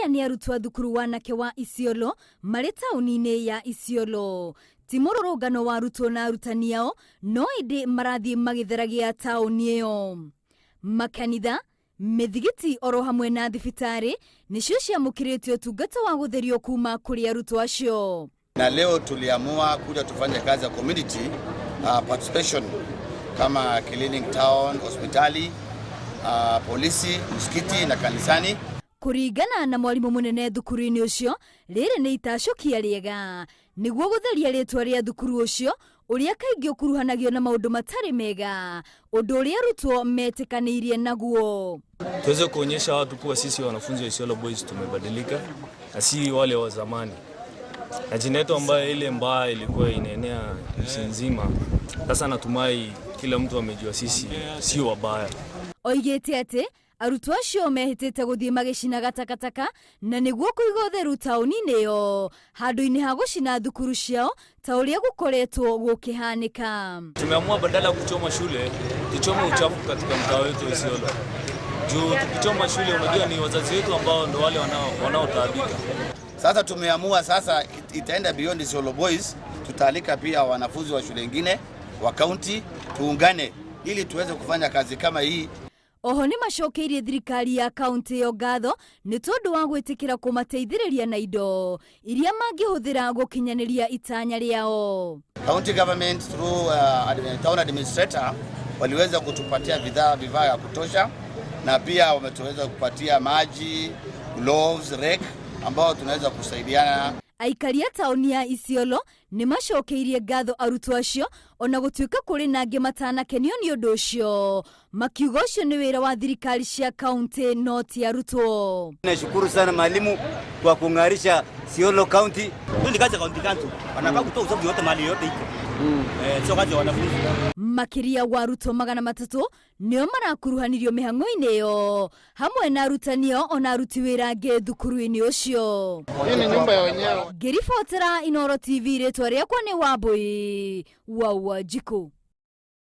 Aya nĩ arutwo a thukuru wanake wa Isiolo marĩ taũni-inĩ ya Isiolo. Ti mũrũrũngano wa arutwo na arutani ao, no ĩndĩ marathiĩ magĩtheragia taũni ĩyo. Makanitha, mĩthigiti oro hamwe na thibitarĩ nĩcio ciamũkĩrĩte ũtungata wa gũtherio kuma kũrĩ arutwo acio. Na leo tuliamua kuja tufanye kazi ya community participation kama cleaning town, hospitali, polisi, msikiti na kanisani. Kũringana na mwarimũ mũnene thukuru-inĩ ũcio, rĩrĩ nĩ itacũkia rĩega nĩguo gũtheria rĩtwa rĩa thukuru ũcio ũrĩa kaingĩ ũkuruhanagio na maũndũ matarĩ mega, ũndũ ũrĩa arutwo metĩkanĩirie naguo. Tuweze kuonyesha watu kuwa sisi wanafunzi wa Isiolo Boys tumebadilika na si wale wa zamani, na jina yetu ambayo ile mbaya ilikuwa inaenea nchi nzima, sasa natumai kila mtu amejua sisi sio wabaya. Oigĩte atĩ arutwo acio mehĩtĩte gũthiĩ magĩcinaga takataka na nĩguo kũiga ũtheru taũni-inĩ ĩyo handũ-inĩ ha gũcina thukuru ciao ta ũrĩa gũkoretwo gũkĩhanĩka. Tumeamua badala ya kuchoma shule tuchome uchafu katika mtaa wetu wa Isiolo. Juu tukichoma shule, unajua ni wazazi wetu ambao ndo wale wanaotaabika. Sasa tumeamua sasa itaenda beyond Isiolo Boys, tutaalika pia wanafunzi wa shule ingine wa county, tuungane ili tuweze kufanya kazi kama hii. Oho nĩ macokeirie thirikari ya kaunti ĩyo ngatho nĩ tondũ wa gwĩtĩkĩra kũmateithĩrĩria na indo iria mangĩhũthĩra gũkinyanĩria itanya rĩao. County government through town administrator waliweza kutupatia bidhaa vifaa ya kutosha, na pia wametuweza kupatia maji, gloves, rake ambao tunaweza kusaidiana. Aikari a taũni ya Isiolo nĩ macokeirie ngatho arutwo acio ona gũtuĩka kũrĩ na angĩ matanakenio nĩ ũndũ ũcio, makiuga ũcio nĩ wĩra wa thirikari cia kaunti no ti arutwo. Nashukuru sana mwalimu kwa kung'arisha Isiolo County. Hiyo ni kazi ya county council. Wanafaa kutoa usafi yote mahali yote iko. Sio kazi ya wanafunzi. Makĩria wa arutwo 300 nĩo marakuruhanirio mĩhang'o-inĩ ĩyo hamwe na arutani ao ona aruti wĩra angĩ thukuru-inĩ ũcio. Hii ni nyumba ya wenyewe. Ngĩribotera Inooro TV, rĩtwa rĩakwa nĩ Wambui wa Wanjikũ.